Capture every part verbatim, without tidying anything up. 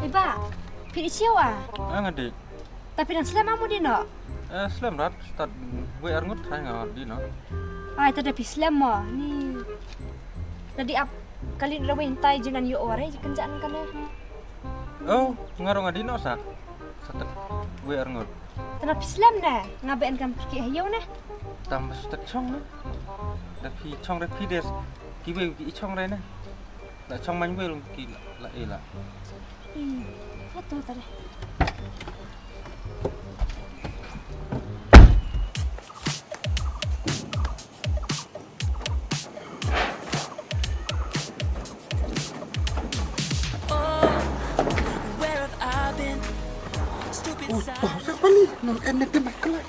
Eba, phi di siew a? Nga di. Tapi dang slem amu di no? Eh, slem rat, stad wei arngut hai nga di no. Ai, tada phi slem mo ni. Tadi ap kali rawei ntai jinan yo ore jikan jan kane. Oh, nga rong nga di no sa. Stad wei arngut. Tana phi slem ne, nga ben kam pergi hayo ne. Tam bas tak chong ne. Da phi chong re phi des. Ki wei ki chong re ne. La chong man wei long ki la, la e la. Hmm, foto tare. Oh, pa sa pali, no en ne te mai kala.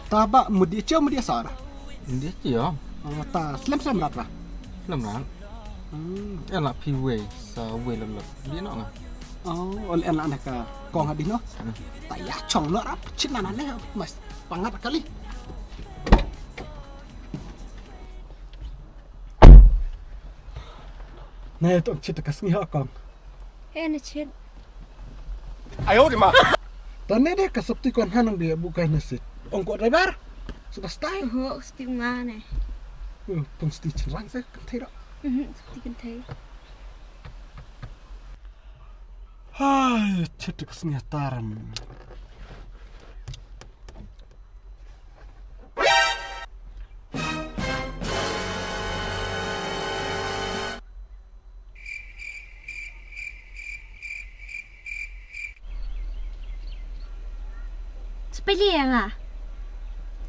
Ta ba mudi chia mudi sar. Mudi chia. Oh, ta slem slem rat ra. Slem rat. Hmm. En la phi wei sa wei lem lem. Di no nga. Oh, ol en la ne ka kong hadi no. Hmm. Ta ya chong no rap chin na ne mas pangat kali. Ne tu chit ka sngi ha kong. He ne chit. Ayo di ma. Tane de ka sopti kon hanang dia bukai nasit. Ong ko driver. Sudah stai. Ho sti nga ne. Pung sti chin rang se kan thei ro. Mhm, sti kan thei. Hai, chit ka sngi taram. Speli ya nga.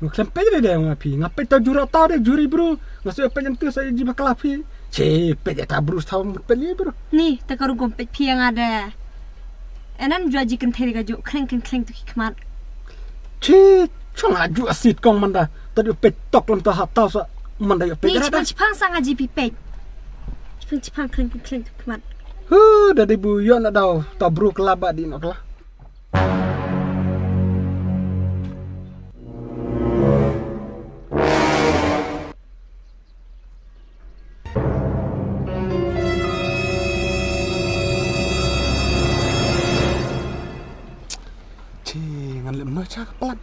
Nga khlem peit re de nga phi. Nga peit ta jura ta de juri bro. Nga sui peit ntu sa ji bakla phi. Che peit ta bro sa peit bro. Ni ta ka rung peit phi ya nga de. Enan jua ji kynthei ka ju khleng khleng khleng tu ki khmat. Che chong a ju asit kong manda. Ta ju peit tok lam ta ha ta sa manda ju peit. Ni chipang chipang sa nga ji pi peit. Chipang chipang khleng khleng khleng tu ki khmat. Hu da de bu yo na dau ta bro kla ba di no kla. Chi ngan lem no cha ka plan.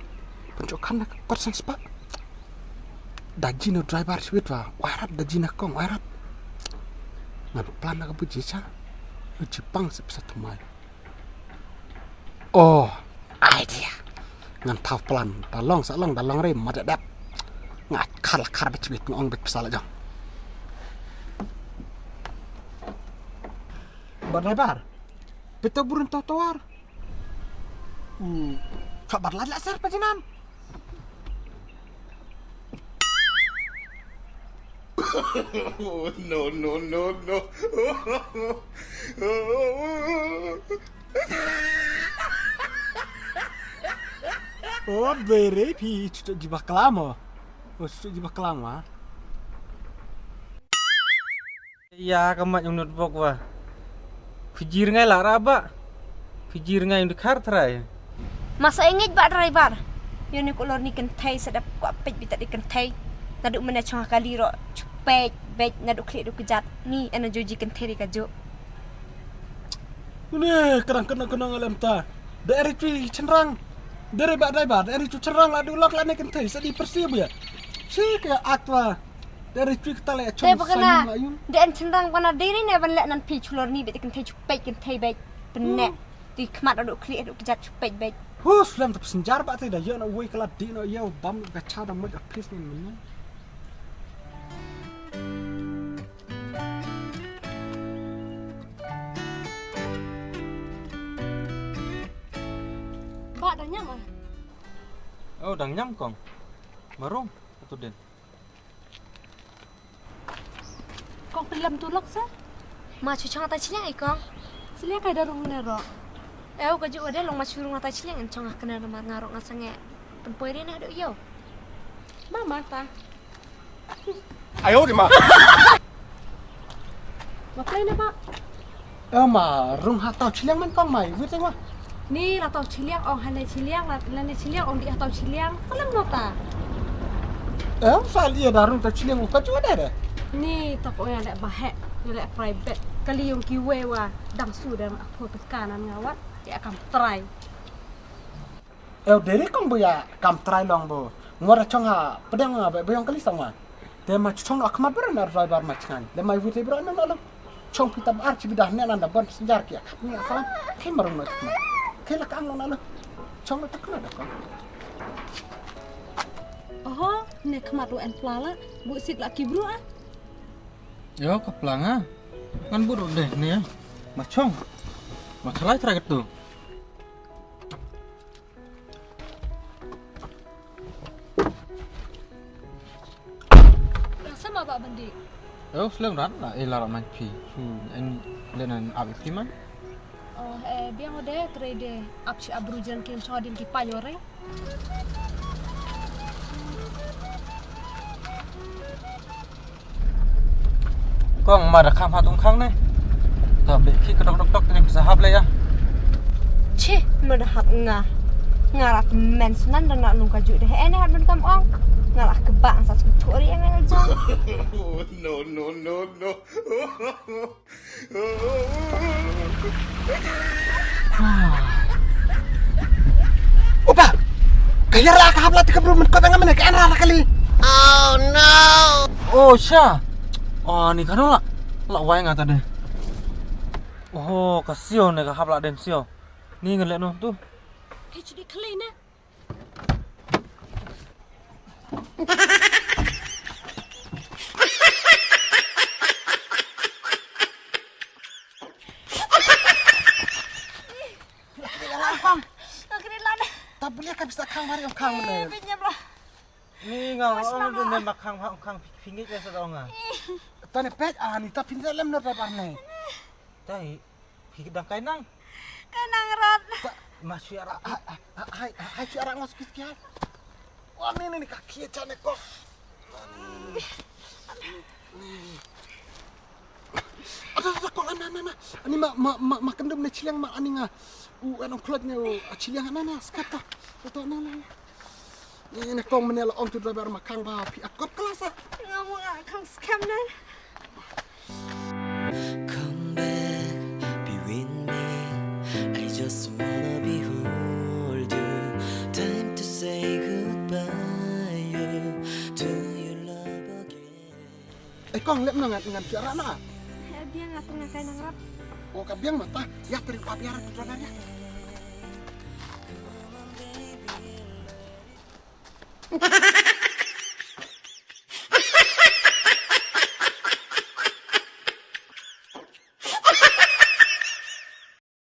Pun chok khan na ka kot san spa. Da ji no driver swit wa. Wairat da ji na kong wairat. Ngan plan na ka bu ji cha. Yo ji pang sip sa thamai. Oh, idea. Ngan thaw plan, da long sa long, da long re, ma da dep. Nga khar la khar bit bit, nga ong bit pisa la jong. Ba driver. Pito burun to tawar. Hmm. Ka bar la la ser pa jinan. No, no, no, no. Oh, bere phi chuto jiba klamo. Oh, chuto jiba klamo. Ya ka mat yung notebook wa. Phi jir ngai la ra ba. Phi jir ngai yung dikhar trai. Masa engej ba driver. Yo ni kulor ni kynthei sedap kwa pej bita di kynthei. Nadu mena chong kali ro chupej bej nadu klik du kejat. Ni ena joji kynthei di kaju. Ni kadang kena kena ngalem ta. Da eri chui cenrang. Dari ba driver, da eri chui cenrang la du lak la ni kynthei sedi persi bu ya. Si kaya atwa. Dari chui kita le chong. Te bakana. Da en cenrang bana diri ne ban le nan pi chulor ni bej kynthei chupej kynthei bej. Penne. Di khmat adu klik adu kejat chupej bej. Hus lem tap senjar ba te da yo na wei kala di no yo bam ka cha da moj a pis ni menu. Ba dang nyam ah? Oh, dang nyam kong. Marung atu den. Kong pynlem tu lok sa? Ma chu chang ta chliang i kong. Chliang kai da rung ne ro. Eu ka ju ade long ma chu rung ta chliang in chang ka ne ma nga ro nga sange. Pynpoi re na do yo. Ma ma ta. Ayo di ma. Ma play na ba. Ema rung ha tau chiliang man kong mai wit wa. Ni la tau chiliang ong hale chiliang la lane chiliang ong di ha tau chiliang salang nota. Em sal ia da rung tau chiliang u ka chu da da. Ni tak o ya da ba he. Leh private kali yong kiwei wa dang su dem apho tengka nan nga wat. Ya kam trai. Eu deri kong bo ya kam trai long bo. Ngwa da chong ha pedang nga ba yong kali sang wa. Te ma chong no akmat ber na driver ma chngan. Le ma iwit le bro na long. Chong pita bar chi bidah ne nan da bon senjar ki akap ni asalam. Ke marung no chong. Ke la kang no na long. Chong no takna da kong. Oho, ne khmat ru en plala. Bu sit la ki bru ah. Yo ka planga. Ngan bu ru deh ne. Ma chong. Ma chalai tra gitu. Yang sama ba bandi. Oh, slem rat la ila rat man pi. Su en lenan abi pi man. Oh, eh, biang ode trade ap chi abrujan kin chodin ki panyore. Kong ma da kham hat ung khang ne. Ta be ki ka dok dok dok ne sa hap le ya. Chi ma da hap nga. Nga rat men sunan da na lung ka ju de. Ene hat men kam ong. Nga rat ke bang sa sku thori ene jong. No, no, no, no. Opa, kaya ra ka hap la te ka bru men ko tanga men ka en ra kali. Oh no. Oh sha. Oh ni kano la. La wai nga ta de. Oh ka sio ne ka hap la den sio. Ni ngan le no tu. Kechdi kali ne. Lang khang. Nang kini lan. Ta beli ka bisa khang mari ong khang ne. Binyam lah. Ni nga ong ne ma khang ha ong khang pingit ya sa ong nga. Ta ne pet ah ni ta pin lem no ta bar ne. Ta hi. Hi dang kai nang. Kai nang rat. Ta ma sui ara. Hai hai sui ara ngos kis kiai. Wa ni ni ka kia cha ne kok. Ada ada kok ana ana ana. Ani ma ma ma ma kendem ne chiliang ma ani nga. U anong klot ne u chiliang ana ana skat ta. Ta na na. Ni ne kong mene la ong tu driver ma khang ba phi akop klasa. Nga mo nga khang scam ne. Come back, be with me. I just wanna behold you. Time to say goodbye. You, do you love again? Eh kong lep na ngan ngan kiara na. Eh biang nga tengah kai nang rap. Oh ka biang mata ya teri pa biara putra ya.